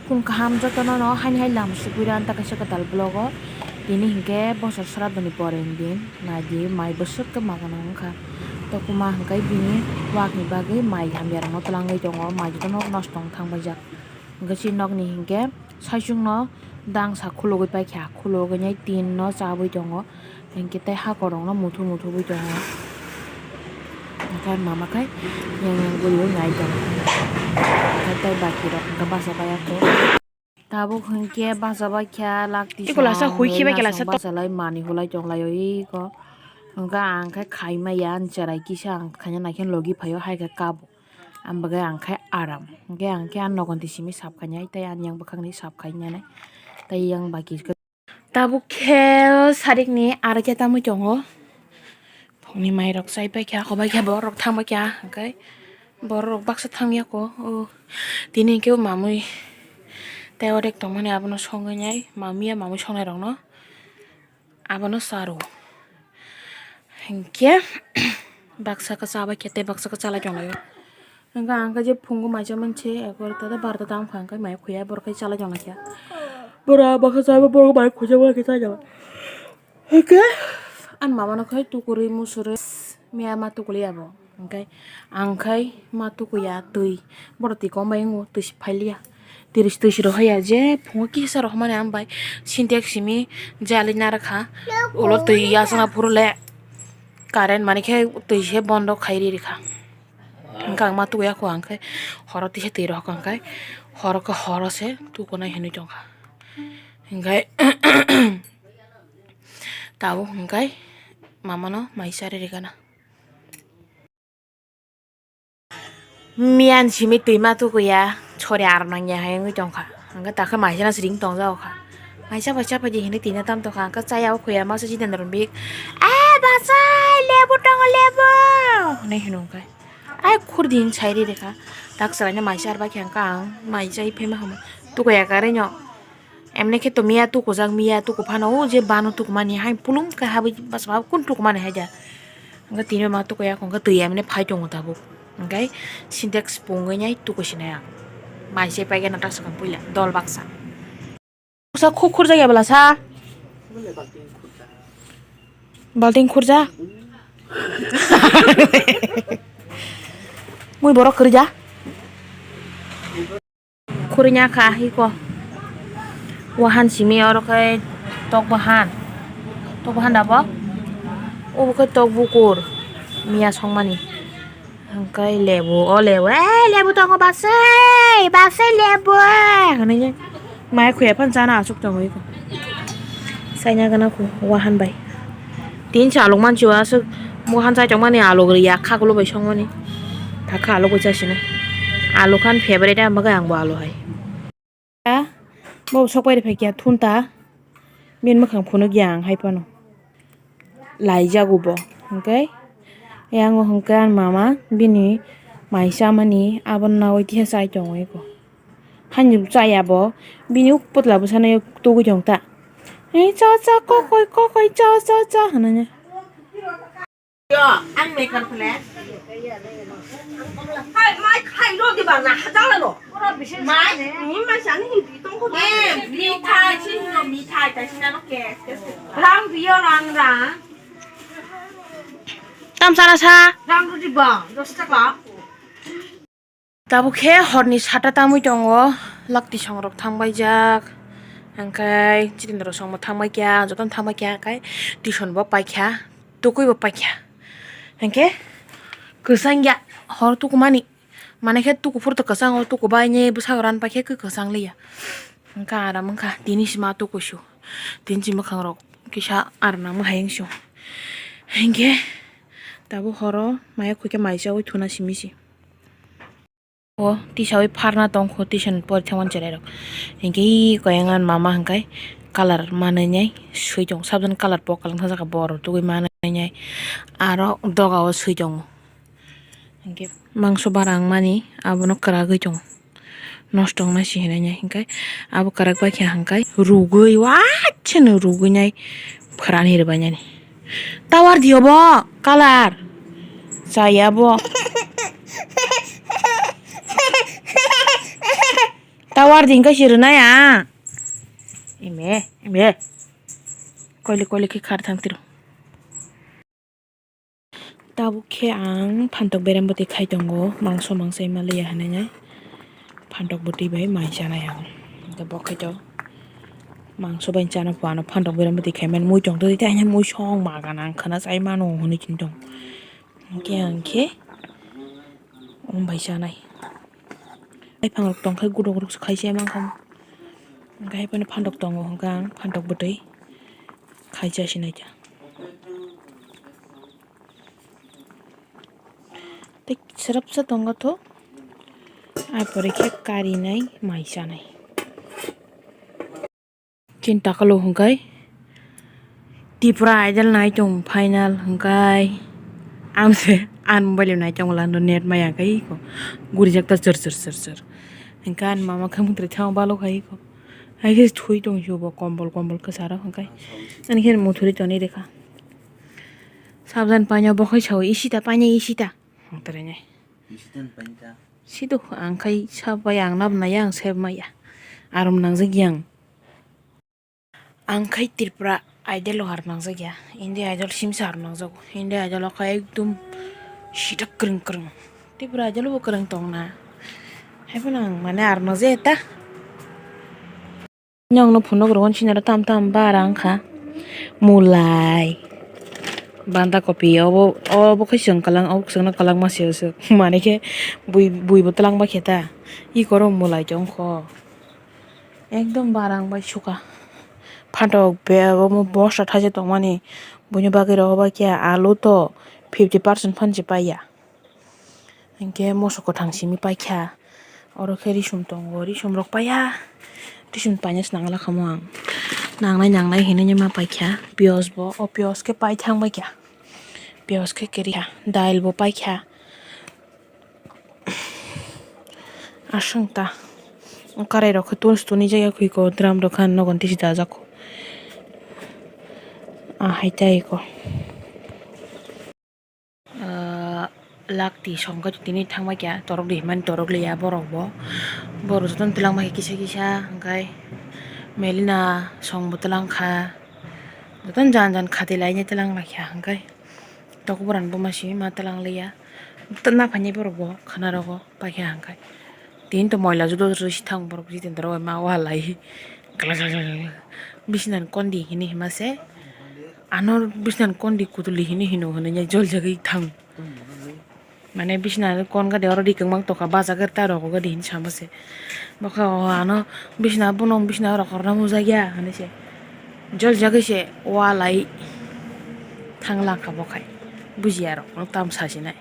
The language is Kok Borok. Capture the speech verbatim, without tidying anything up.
Khum kaham jotono no haini hai lam sugwi rw ta kaisa kwtal vlog o. Tini hinkhe bosor sraddoni poreni din. Naidi mai bwswk khe magana wngkha. Tokuma hinkhe bini wakni bagwi mai hamya rokno twlangwi tongo. Mai jotono nosto wng thang baijak. Hinkhe chini nokni hinkhe saichung no dangsa khulugwi paikha. Khulugwi nai tin no chabwi tongo. Hinkhe tei hakorokno muthu muthu bai tongo. Hinkhe mama khe yang yang guriui nai tongo. Hinkhe tei bakirok hinkhe basa baya khe. Tabuk hinkhe basa bai kha lak tisa. Iko lasa hui khibai khe lasa tok. Basa lai mani hulai tong lai o iko. Hinkhe ang khe khai maya ang cherai kisa ang khaina nai khe logi phaio hai khe kabo. Ang bagwi ang khe aram. Hinkhe ang khe ang nogon tisimi sap khainai tei ang yang bwkhakni sap khainai. Tei yang baki khe Tabuk khe sarikni aro khe tamwi tongo. Phungni mairok chai paikha, hobaikha, borok thang baikha, hwnkhe borok baksa thang yako. O, tini hwnkhe mamwi tei odek tongmani abono songwi nai, mamwi ya mamwi songnairokno abono charo. Hinkhe baksa khe chabaikha tei baksa khe chalai tonglaio. Hwnkhe ang khe je phungo maisa manse egarota ta barota ta wngkha, hwnkhe mai khuya borok khe chalai tonglaikha. Borok baksa chabai borok mai khuya borok khe chalai tonglaikha. Hwnkhe ani mama no khe tukurui musurui miya ma tukuli abo. Hwnkhe ang khe ma tukuya twi. Borok twi kom bai wngo, twi se phailiya. Twi se, twi se rohorya je phungo kisa rohormani ang bai sintex simi jali narwkha. Ulo twi yasna phuru le current mani khe twi se bondo khai ri rikha. Hwnkhe ang ma tukuya kho, ang khe horo tisa twi rohor kha, hwnkhe horo khe horo se tukunai hinwi tongkha. Hwnkhe tabuk hwnkhe mamano mai charwi rikana. Miyan simi twi ma tukuya, sori aro nangya hai wngwi tongkha. Hwnkhe takhe maisana siring tongjago kha. Maisa bai chapaidi hinwi twi no tam tongkha, hwnkhe chaya o khuya masa Jitendra bik, "Eh, bachai, lebu tongo, lebu!" hinwi hino hwnkhe. Ai khur din sai ri rikha. Tak chwraino mai char bai khe hwnkhe ang mai chai phaima hamo. Tukuya karwi no. Emne khe to miya tukujak, miya tuku phano o je bano tukumani hai pulung khe habwi bachaba kun tukumani hai da. Hwnkhe tini ma tukuya hwnkhe twi emne phai tongo tabuk. Hwnkhe sintex pungwi nai tuku sinai ang. Mai chai paikhe no tak sakang puila dol baksa. Sa khuk khurjak ya bwla sa. Balting khurja. Mui borok khurja. Khurnya kha hiko. Wahan simi oro khe tok bahan. Tok bahan da bo. Obo khe tok bukur. Miya songmani. Hwnkhe lebu, o lebu, "Eh, lebu tongo, basai, basai lebu," hwnwi maya khuya phano chana aswk tongwi kho. Saina gana kho, wahan bai. Tin sa alok mansi o aswk, wahan chai tongmani alok riya, khakulo bai songmani. Thakha alok bai chasino. Alok khan favorite, ang bagwi ang bo alok hai. Bo sok pai rw phaikya thun ta, bini mwkhang phunukya ang hai phano. Laijago bo, hwnkhe yang o hwnkhe ani mama bini mai chamani abono naui tiya chai tongo eko. Hani chaya bo, bini uk putla bwsano tugui tong ta. "Ei cha cha kokoi kokoi cha cha cha," hwnwi. Yo, ang makeup khle. Hai, mai khai ro di ba na, hajal lo. Mai, ni mai sani hindi tong ko. Eh, mithai, sini lo mithai, tai sini ano cake. Rang biyo, rang, rang. Tam sana sa. Rang ro di ba, dos taka. Tabuk khe horni sata tamwi tongo, lakti songrok thangbaijak, hwnkhe chitindrosongbo thangbaikha, jotono thangbaikha, hwnkhe tuition bo paikha, tukui bo paikha, hwnkhe kwchangya hor tukumani, manai khe tukuphuru to kwchango, tukubaini bwsao ran paikhe kwchang liya, hwnkhe aram wngkha tini sima tukuisu, tini si mwkhangrok kisa aram nangma hai wngsu, hwnkhe tabuk horo maya khuikhe mai chaui thuna simi si. O tisaui pharna tongkho, tisa ni pore thangmani cherairok. Hinkhe koyang ani mama hinkhai colour manwi nai swi tongo, sabjani colour pok kalang thang jaka borok tugui manwi nai aro doga o swi tongo. Hinkhe mangso barang mani abono kwragwi tongo, nosto wngnai se hinwi nai hinkhe abo kwrak bai khe hinkhai rugwi wansano rugwi nai phrani rwbainani. Tower di obo colour. Chaya bo. Par din kaisa rwnai ang. Ime, ime. Koile, koile khe khar thang tiro. Tabuk khe ang phantok berem bwtwi khai tongo, mangso mangsa ima liya hinwi nai. Phantok bwtwi bai mai chanai ang. Hwnkhe bo khai to mangso bai chana phuano phantok berem bwtwi khai mani mui tong twi tei mui song ma gana ang khna chai mano hinwi tong. Hwnkhe ang khe omo bai chanai. Haiphang rok tong khe gudok rok khai se mankha. Hwnkhe haiphano phantok tongo hwnkhe ang phantok bwtwi khai cha sinai kha. Tei srapsa tongo to, ai pore khe karinai mai chanai. Chini takalo hwnkhe Tripura Idol nai tong final hwnkhe amse an mobile nai tong lando net maya khe iko gurijak ta chwr chwr chwr chwr hwnkhe an mama khe mutri thang balo khai iko hai khe thui tong si bo kombol kombol kwcharo hwnkhe ani khe muthuri toni rekha sabjan paina bo khai sao isita paina isita. Ang tarainai. Sido ang khai sab bai ang nab naya ang seb maya. Arom nangjak yang. Ang khai Tripura Idol o har nangjak ya. India Idol simsa har nangjak. India Idol o khai ekdum sidak kwrwng kwrwng. Tripura Idol bo kwrwng tong na. Hai phano ang mane ar nangjak ya ta. Nokno phunuk rw sinaro tam tam bara wngkha. Mulai, banda kopi, obo, obo khe chwng kwlang, obo chwngno kwlangma se se. Manwi khe bui, bui bo twlangma khe ta. Iko oro mulai tongkho. Ekdom bara wngbai suka. Phantok bag omo bosta thaisa tongmani. Buini bagwi rw bai khe alu to fifty percent phan se paiya. Hinkhe moso kwthang simi paikha. Oro khe risum tongo, risum rok paiya. Risum paina se nangla khamu ang. Nangnai nangnai hinui ma paikha. Piyaj bo, o piyaj khe pai thang baikha. Piyaj khe kiriha, dail bo paikha. Aswng ta. Karai rok khe tun sitoni jaya khuiko drum rok khan nogon tisi dajak. Ahai tai ko. Ah, lakti songkhe tini thangbai kha, torok di himani torok liya borok bo. Borok jotono twlangma khe kisa kisa, hwnkhe Melina song bo twlang kha. Jotono jan jan khati lainai twlang lai kha, hwnkhe tokborani buma simi ma twlang liya. Naphaini borok bo khwnarogo. Paikha hwnkhe. Tini to moila judo judo si thang borok Jitendra bai ma walai. Glak glak glak glak. Bisnani kondi hini hima se. Ano bisnani kondi kutuli hini hino hwnwi joljagwi thang. Mane bisnani kon gade oro ri kwngma tokha bachagwi ta rogo gade hini sama se. Bokha o ano bisna bono bisna rok horna mujakya hwnwi se. Joljagwi se walai thang langkha bokhai. Bujiya rok no tam sasinai.